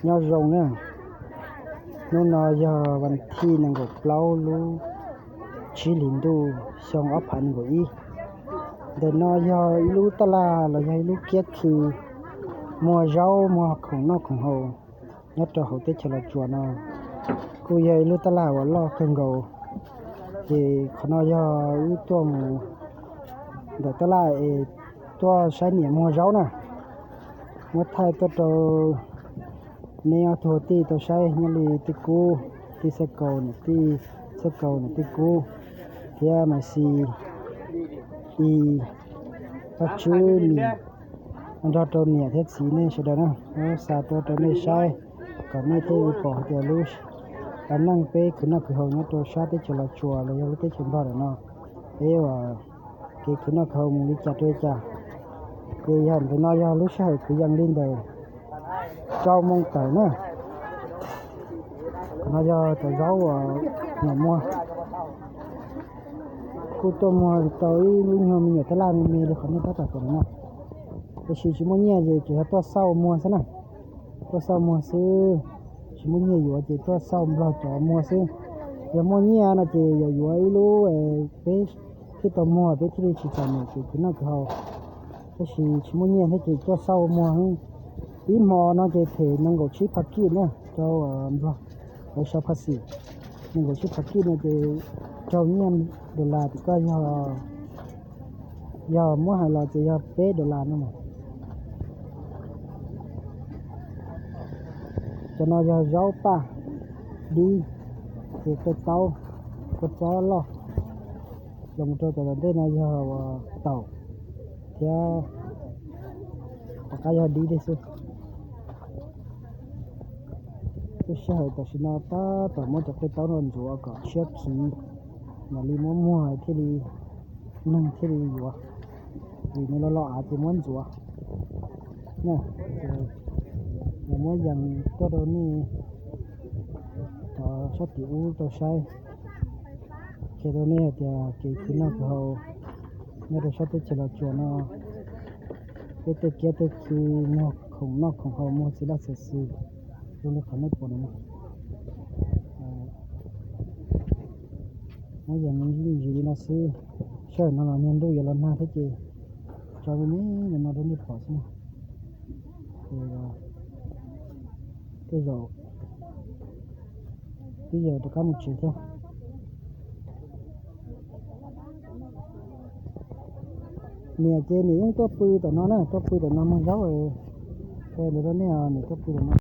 Nyob zoo na, hnub no yog vas thib nees nkaum plaub lub tsib hlis ntuj xyoo ob phav nees nkaum ib. Ntawm no yog ib lub taj laj los yog ib lub kiab khw muag zaub muag khoom noj khoom haus nyob rau hauv teb chaws Los Tsuas no. Kuj yog ib lub taj laj uas loj kawg nkaus, ces qhov no yog wb tuaj mus ntawm taj laj es tuaj saib niam muag zaub na. Muab thaij tuaj rau neb ob tug tij tau saib nyob li tij Kub, tij Xaj Kaus, niam tij Xaj Kaus, niam tij Kub, thiab Maiv Xis, Is, Paj Tswb, Nis, nrog rau niam thiab txiv nej sawv daws na. Muab xa tuaj rau nej saib kom nej thiaj li pom hais tias lub neej peb khwv noj khwv haus nyob rau sab teb chaws Los Tsuas los yog lub teb chaws Nplog ntawm no, peb uas kev khwv noj khwv haus mus li cas rau li cas. Ces yog ntawm no yog lub sij hawm kwv yees li ntawm rau moo tawm na. No yog cov zaub uas nyuam muag, kuj tuaj muag tau ib lub nyuag me nyuam taj laj me me li qhov nej tab tom pom no. Tiam sis tsis muaj nyiaj ces tsuas yog tuaj xauj muag xwb na. Tuaj xauj muag xwb, tsis muaj nyiaj yuav ces tuaj xauj Nplog cov muag xwb. Yog muaj nyiaj no ces yog yuav ib lub peb thiaj tau muag, peb thiaj li tsis txom nyem kev khwv noj khwv haus. Tab sis tsis muaj nyiaj thiab ces tuaj xauj muag. Ib hmo no ces them nees nkaum tsib phav kij na rau Nplog, lawv sau phaj xim. Nees nkaum tsib phav kij no ces raug nyiaj dollar tim koj yog, yog muab hais los ces yog peb dollar no na. Cov no yog zaub paj, dib, ces kua taub, kua txob loj, los mus rau tom tom ntej no yog taum thiab tom qab yog dib thiab xwb. Lub sij hawm tam sim no tab tom muab cov kua taub no ntxuav kom tshiab khiv, mam li muab muag thiaj li, neeg thiaj li yuav, vim nws los los av ces muab ntxuav na. Ces muab yees tuaj rau nej cov sab tim ub tau saib, qhia rau nej hais tias kev khwv noj khwv haus nyob rau sab teb chaws Los Tsuas no, peb tej kiab tej khw muag khoom noj khoom haus, muag txiv laj txiv xwm zoo li qhov nej pom no. Muab yees me ntsis li no xwb, sij hawm no los niag ntuj yuav los nag thiab ces tso me me no rau nej pom xwb na. Ces tej zaum twb yuav rov qab mus tsev thiab. Niam ces niam yeej tuaj pw tom no na, tuaj pw tom no muag zaub, qhia ntawd rau nej, niam tuaj pw tom no.